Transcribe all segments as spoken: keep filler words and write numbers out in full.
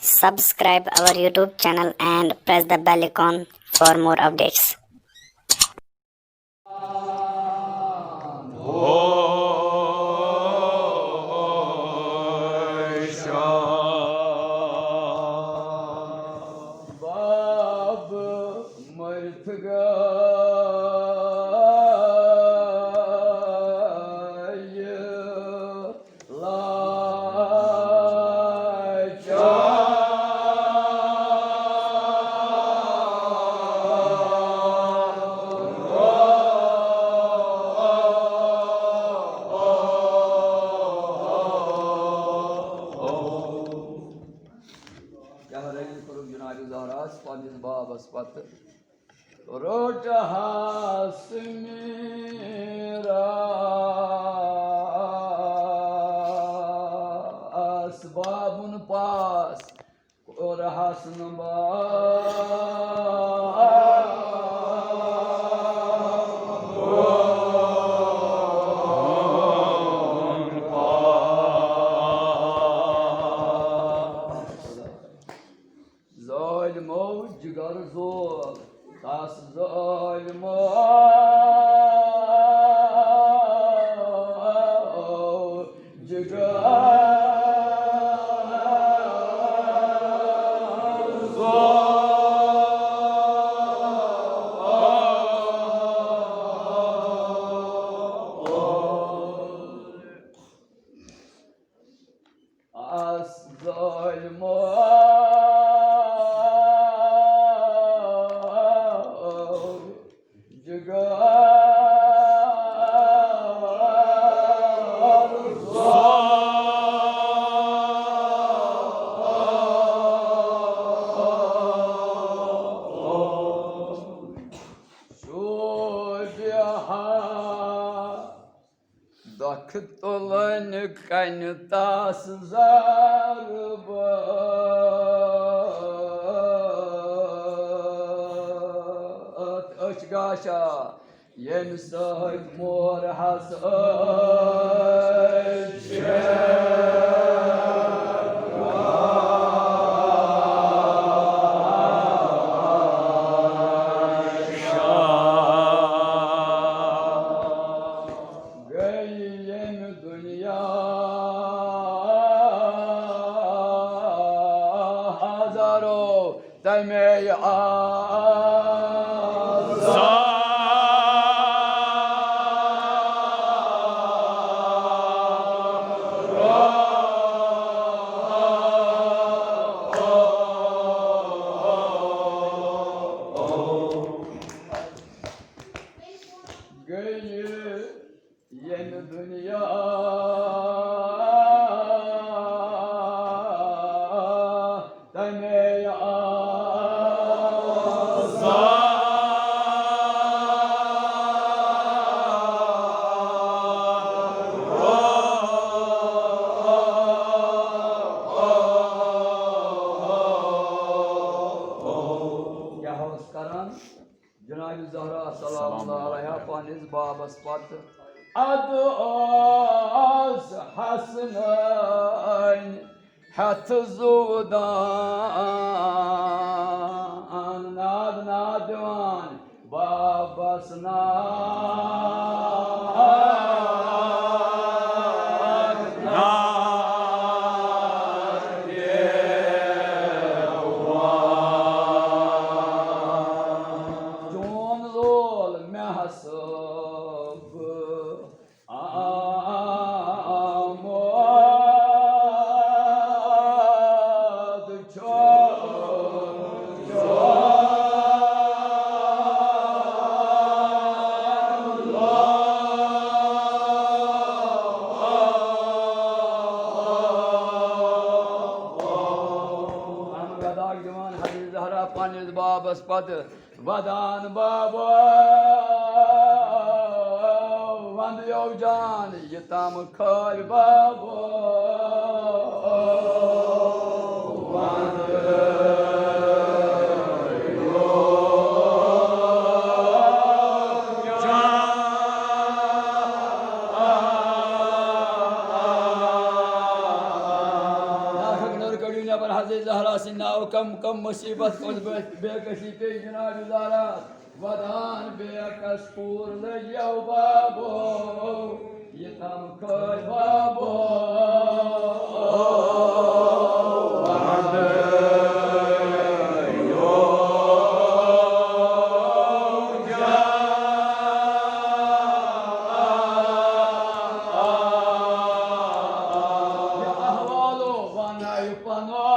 Subscribe our YouTube channel and press the bell icon for more updates. باب مرتگا کیٛاہ رٔنِتھ کوٚرُکھ جناب زہراہَس پنٛنِس بابَس پتہٕ؟ روٚٹہَس میٖراث بابُن پاس، کوٚرہَس نہٕ بابُن پاس۔ ظٲلمو جگر زول تس ظٲلمو جگر زول۔ اس ظالمو جگر شوبہِ ہا دۄکھٕ تُلن کنہِ تس ضربہٕ۔ أچھ گاشا ییٚمہِ سۭتۍ مور ہس أچھ گٔے ییٚمہِ دُنیا ہزارو تَمے آزار۔ گٔے ییٚمہِ دُنیا تَمے آزار۔ کیٛاہ اوس کران؟ جناب زہرا سلام اللہ علیہا پننِس بابس پتہٕ ادٕ ٲس حسنٲنۍ ہٮ۪تھ زُو دان، ناد ناد دِوان بابس ناد۔ ناد دِوان۔ چون لول مےٚ ہسا بہٕ آمُت چھُ۔ احمد گداک دِوان حضرت زہرا پننِس بابس پتہٕ ودان بابا، وندیو جان یتام کھٲلۍ بابا۔ ناحق نٔر کٔڑِو نٮ۪بر۔ حضرت زہرا سٕنٛدِ ناوٕ کم کم مصیبت کۄس بے-، بے کسی پیٚیہِ جناب زہرا۔ ودان بے کس پوٗر لٔجیو بابو، یہِ کم کھٲلۍ بابو۔ یہِ احوالو ونایہِ پنو۔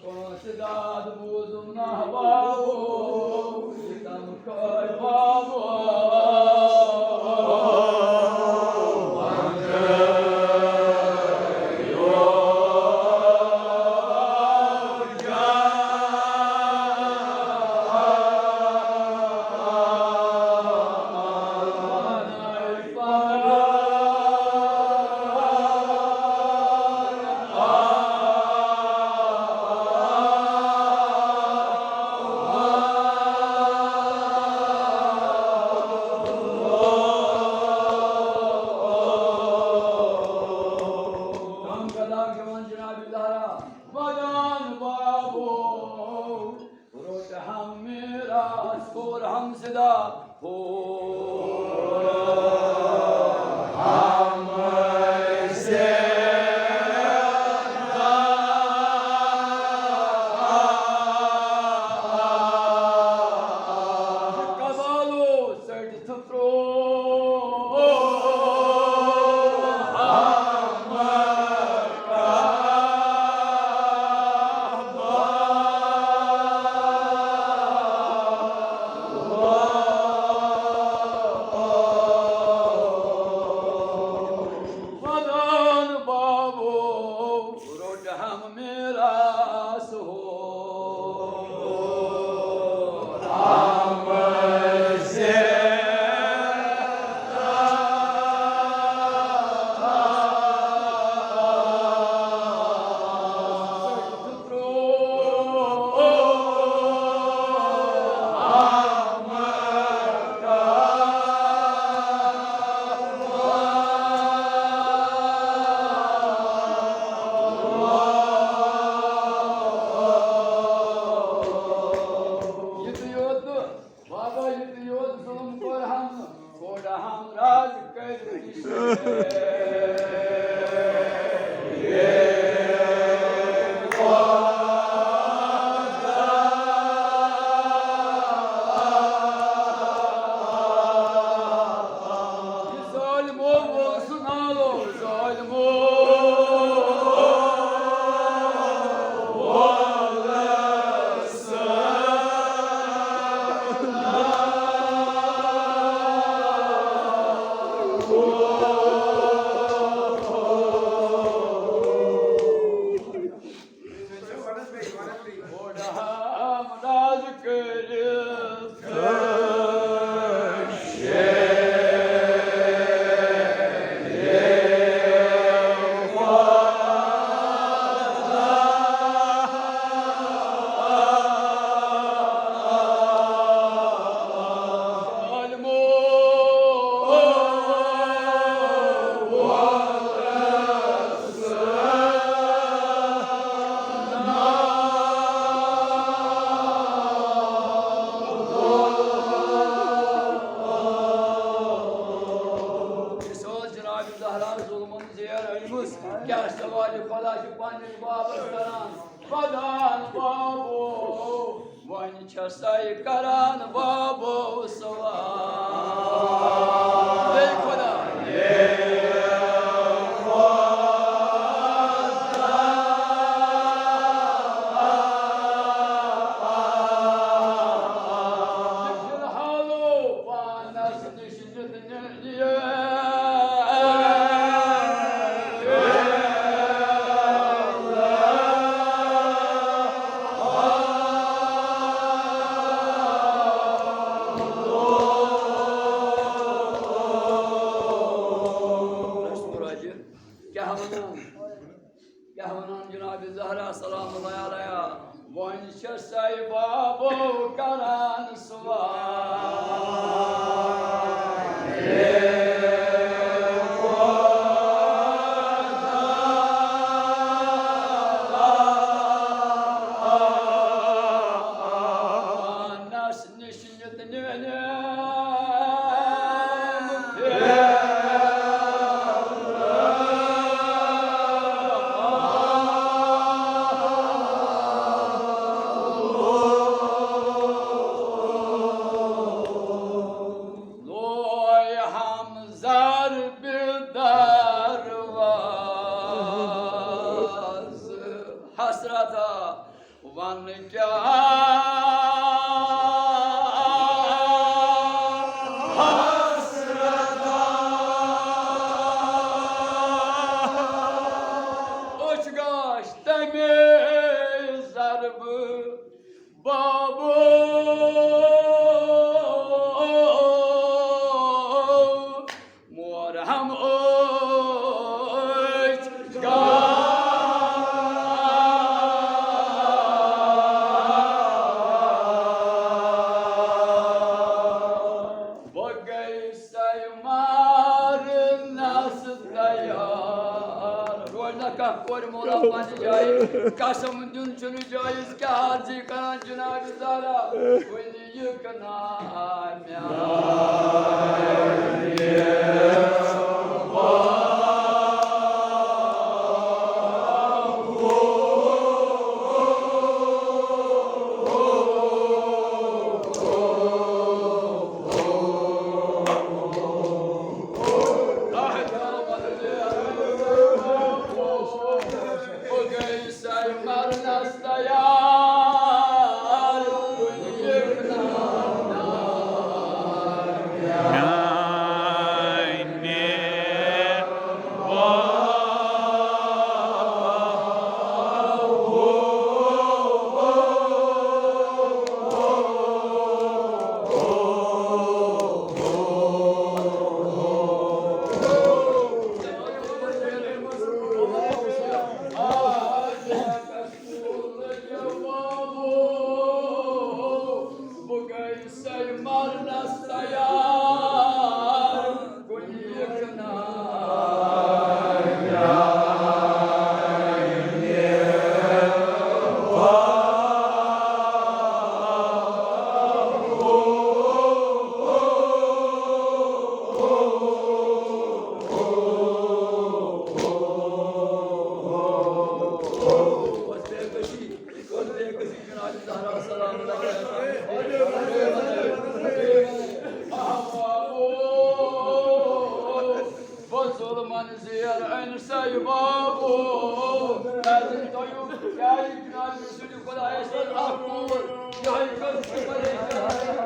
کٲنٛسہِ داد بوٗزُم نہٕ بابو، یہِ کم کھٲلۍ بابو۔ کم کلام گٮ۪وان جناب زہرا، ودان بابو۔ روٚٹ ہم میراث، کوٚر ہم زِنٛدٕ، ہو۔ کبالو ژٔٹِتھ ترٛوو۔ ودان بابو، روٚٹ ہم میراث ہو۔ یِتُے یوت نہٕ، بابا، یِتُے یوت ظُلُم کوٚر ہم، کوٚر ہم راز کٔرِتھ۔ ظالمو، وول سُہ نالو، ظالمو۔ زہرا ظُلمَن زیر أنمٕژ۔ کیٛاہ سوالِ خۄدا چھِ پنٛنِس بابَس کران؟ خۄدان بابو، وۄنۍ چھَسَے کران بابو سوال۔ اے خۄدا! فِلحالو پانَس نِش کیٛاہ وَنان؟ کیٛاہ وَنان جناب زہرا سلام اللہ علیہا؟ وۄنۍ چھَسَے بابو کران سوال۔ پانَس نِش لوے ہمزار بدرواز حسرتا، ون کیا حسرتا، أچھ گاش تمے ضربہٕ بابو۔ مور ہم اوچ گا۔ بہٕ گٔیسَے مارنَس تیار۔ روزِ نہ کانٛہہ کورِ مولا پننہِ جایہِ۔ قسم دیُن چھُنہٕ جٲیِز۔ کیٛاہ عرضی کران جناب زہرا؟ کُنہِ یہِ کنہ میانہِ بزل منزیر انسای بابو، از تو یو کاری کنار سوی خدای سر اکبر، یای کن سپر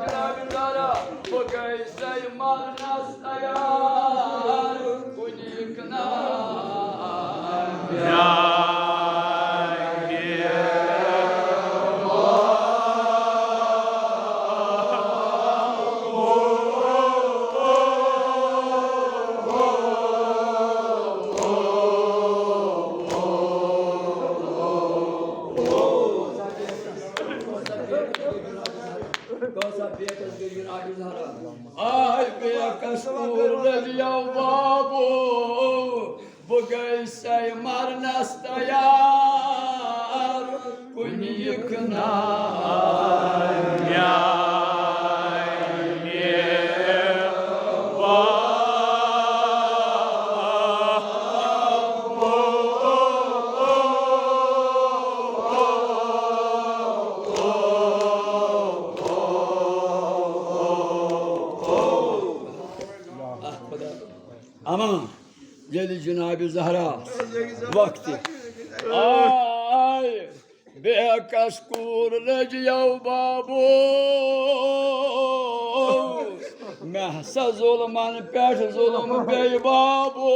جناب دارا، بگای سای مال ناس تیار، کنی کنار. آے بے کس رضی اللہ بابو، بہٕ گٔیسَے مرنَس تیار، کُنہِ یِکھ نار میانہِ اما ییٚلہِ جناب زہرا وقتِ آے، بے کس کوٗر لٔج یو بابو، مےٚ ہسا ظُلمن پٮ۪ٹھ ظُلم پیٚیہِ بابو،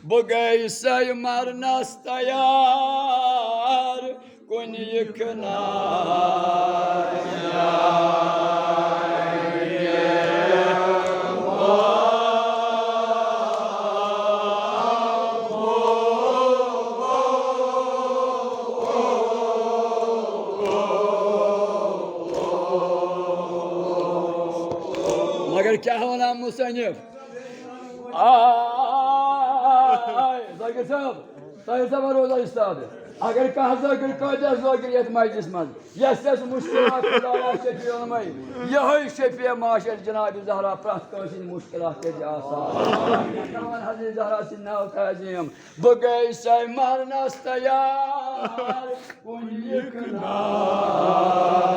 بہٕ گٔے سَے مرنس تیار۔ کُنہِ یِکھ نار۔ مگر کیٛاہ وَنان مُصنِف؟ آے، ذاکر صٲب، طاہر صٲب روزان اُستاد۔ اگر کانٛہہ ذٲکِر کٲتیٛاہ ذٲکِر یَتھ مجلِس منٛز، یَس یَس مُشکِلات خۄدایا شفیع علمے، یِہوٚے شفیع معاشر جناب زہرا پرٛٮ۪تھ کٲنٛسہِ ہِنٛدۍ مُشکِلات کٔرۍ زِ آسان۔ مےٚ کَرٕہَن حضرت زہرا سٕنٛدۍ ناو تعظیٖم۔ بہٕ گٔے سَے مرنَس تیار۔ کُنہِ کنار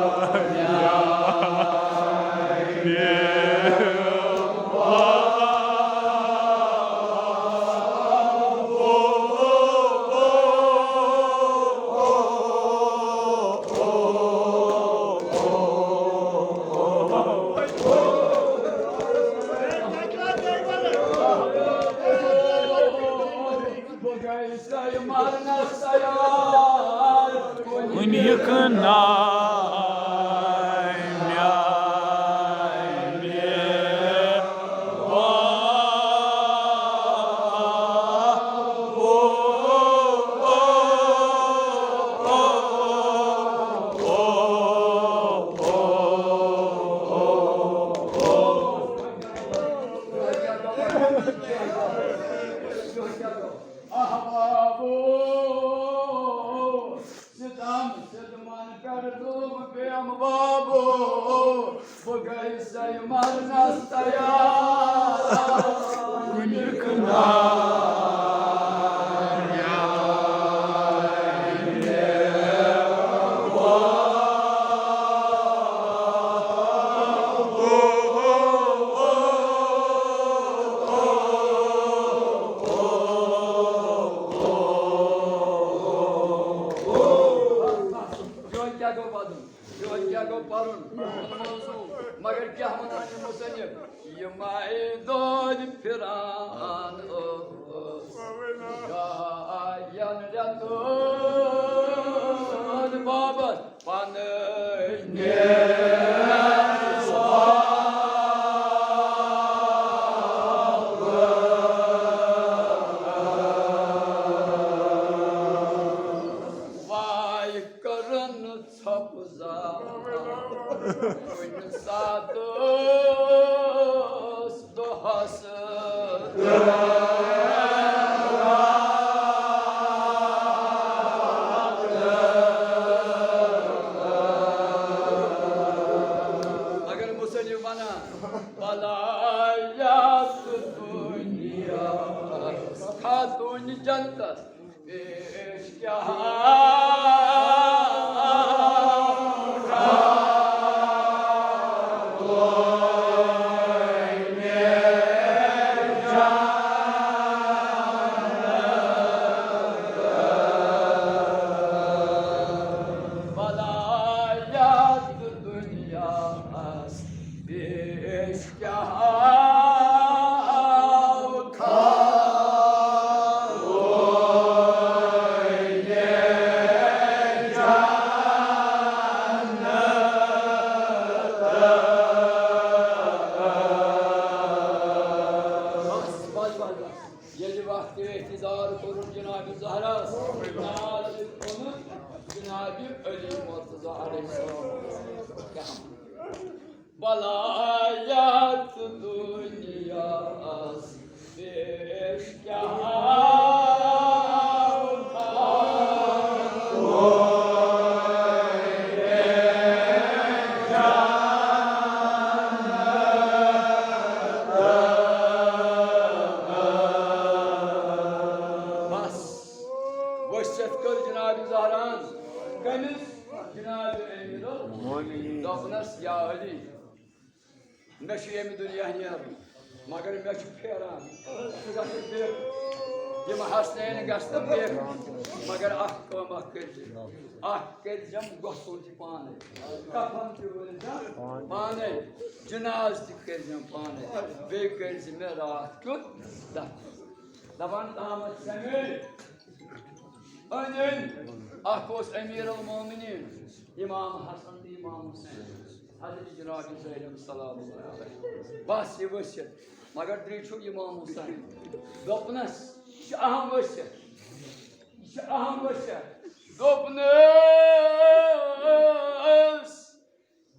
میانہِ احبابو، ستم ستمن پٮ۪ٹھ ظلم پیٚم بابو، بہٕ گٔیسے مرنس تیار۔ کُنہِ کنار چون کیٛاہ گوٚو وَدُن؟ چون کیٛاہ گوٚو پَرُن؟ موضوع۔ مگر کیٛاہ وَنان یہِ مُصنِف؟ یِمَے دۄد پھِران ٲس جان رٮ۪تَن بابَس پَنٕنۍ واے کٔرٕن ژھۄپہٕ زال۔ کُنہِ ساتہٕ ٲس دۄہَس اگر مُصنِف وَنان، بَلایا تہٕ دُنیا خاتوٗنہِ جنتَس پیش کیٛاہ بَلایا تہٕ دُنیاہَس پیش کیٛاہ بس، بس، بس، بس۔ ییٚلہِ وقتِ احتضار کوٚرُن جناب زہرا ناز اوٚنُن جناب علی مرتضیٰ علیہ السلام۔ کیٛاہ؟ بَلایا تہٕ دُنیاہَس پیش کیٛاہ بس، ؤسِتھ کٔر جناب زہران۔ کٔمِس؟ جناب امیٖرو۔ دوٚپنَس، یا علی، مےٚ چھُ ییٚمہِ دُنیا نیرُن۔ مگر مےٚ چھُ پھیران، ژٕ گژھکھ بیٚہہ، یِم حسنین گژھن بیٚہہ، مگر اکھ کٲم اکھ کٔرۍ زِ، اکھ کٔرۍ زٮ۪م غسل تہِ پانے، کفن تہِ وٲلۍ زٮ۪م پانے، جناز تہِ کٔرۍ زٮ۪م پانے، بیٚیہِ کٔرۍ زِ مےٚ راتھ کیُتھ دفن۔ دپان تامتھ سمے أنۍ أنۍ، اکھ اوس امیر المومنین امام حسن تہٕ امام حسین، حضرت جناب زینب سلام اللہ علیہ۔ بس یہِ ؤسِتھ، مگر درٛے چھُ امام حسین۔ دوٚپنس، یہِ چھِ اہم ؤسِتھ، یہِ چھِ اہم ؤسِتھ۔ دوٚپنس،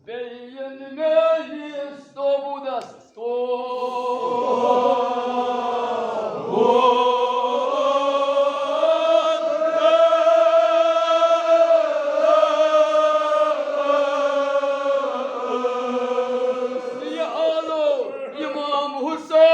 بیٚیہِ یِن میٲنِس توبوٗدس توبہٕ۔ یہِ آلو امام حسین۔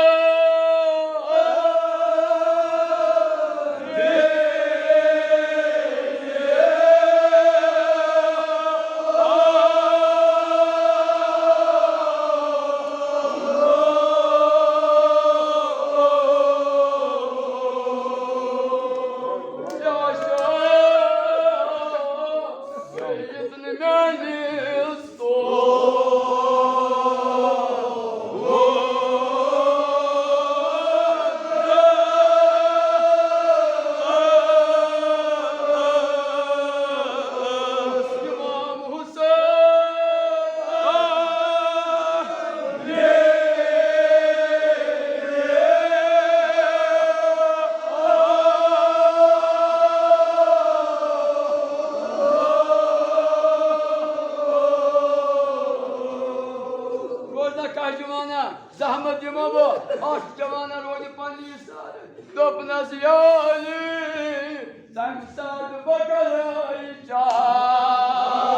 روزنہ کانٛہہ جمانہ زحمت دِمو بہٕ، اَتھ جوانَن روزِ پنٛنہِ سارٕ۔ دوٚپنَس، یا علی، تَمہِ ساتہٕ بہٕ کَرٕ چاہت۔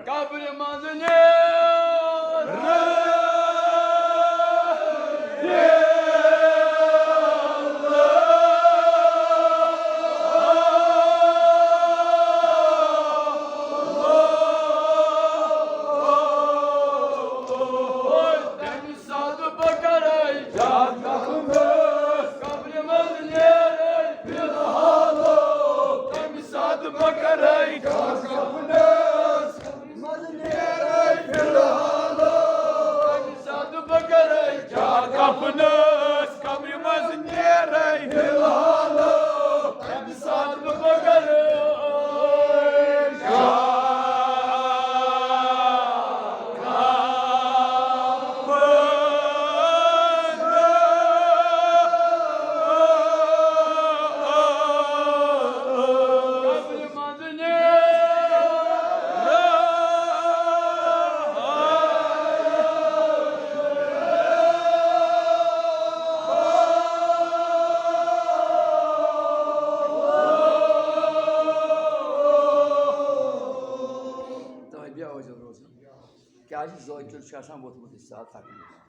قبرِ منٛز نیر۔ تَمہِ ساتہٕ بہٕ کَرَے جان کَفنَس، قبرِ منٛز نیرَے فِلحال۔ تَمہِ ساتہٕ بہٕ کَرَے جان کَفنَس، قبرِ منٛز نیرَے فِلحال۔ تَمہِ ساتہٕ بہٕ کَرَے جان کَفنَس، قبرِ منٛز نیرَے فِلحال۔ تَمہِ ساتہٕ بہٕ کَرَے جان تۄہہِ بیٚیہِ ٲسۍزیو روزان۔ کیٛازِ ذٲکِر چھُ آسان ووٚتھمُت اِستاد تھَکنَس۔